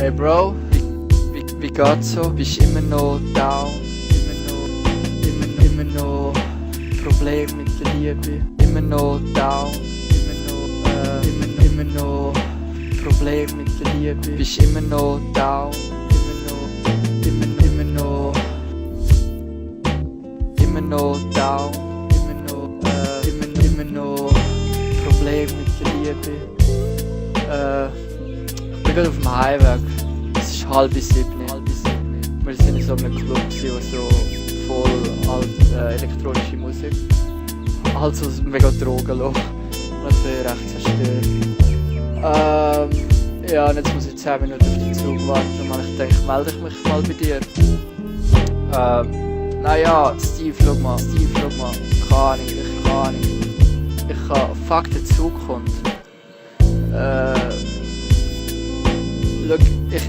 Hey Bro, wie geht's so? Bist immer noch down? Immer noch Probleme mit der Liebe? Immer noch down? Immer noch Probleme mit der Liebe? Bist immer noch down? Immer noch down? Immer noch Probleme mit der Liebe? Ich bin gerade auf dem Heimweg. Es ist 6:30. Wir sind in so einem Club, der so voll alt elektronische Musik. Also mega drogenlos. Und ich bin recht zerstört. Ja, und jetzt muss ich 10 Minuten auf den Zug warten. Und ich denke, melde ich mich mal bei dir. Naja, Steve, schau mal. Keine Ahnung. Ich kann... Fuck, der Zug kommt. Schau,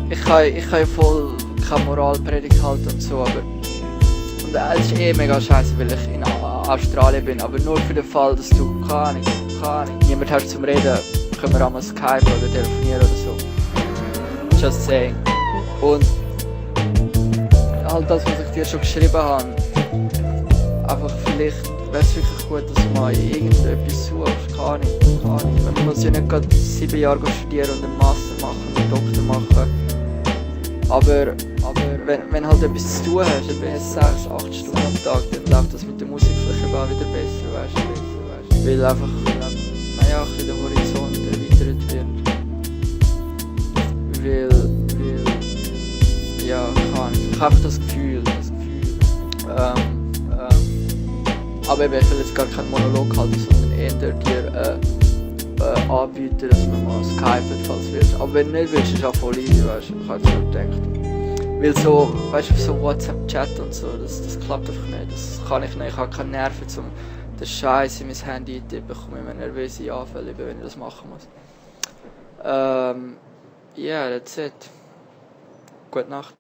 ich kann ja voll keine Moralpredigt halten und so, aber... Und es ist mega scheiße, weil ich in Australien bin, aber nur für den Fall, dass du... Keine Ahnung. Niemand hast zum Reden, können wir einmal Skype oder telefonieren oder so. Just saying. Und... Halt das, was ich dir schon geschrieben habe. Einfach vielleicht wäre es wirklich gut, dass du mal irgendetwas suchst. Keine Ahnung. Man muss ja nicht gerade 7 Jahre studieren und einen Master machen und einen Doktor machen. Aber wenn halt etwas zu tun hast, etwa 6, 8 Stunden am Tag, dann läuft das mit der Musik vielleicht auch wieder besser, weißt du? Weil einfach, naja, ein bisschen der Horizont erweitert wird. Ja, keine Ahnung. Ich habe einfach das Gefühl. Aber eben, ich will jetzt gar keinen Monolog halten, sondern eher dir anbieten, dass man mal skypen, falls willst. Aber wenn du nicht willst, ist auch voll easy, weißt du, ich habe so gedacht. Weil so, weißt du, so WhatsApp-Chat und so, das klappt einfach nicht. Das kann ich nicht, ich habe keine Nerven, um den Scheiß in mein Handy eintippen, bekomme immer nervöse Anfälle, wenn ich das machen muss. Yeah, that's it. Gute Nacht.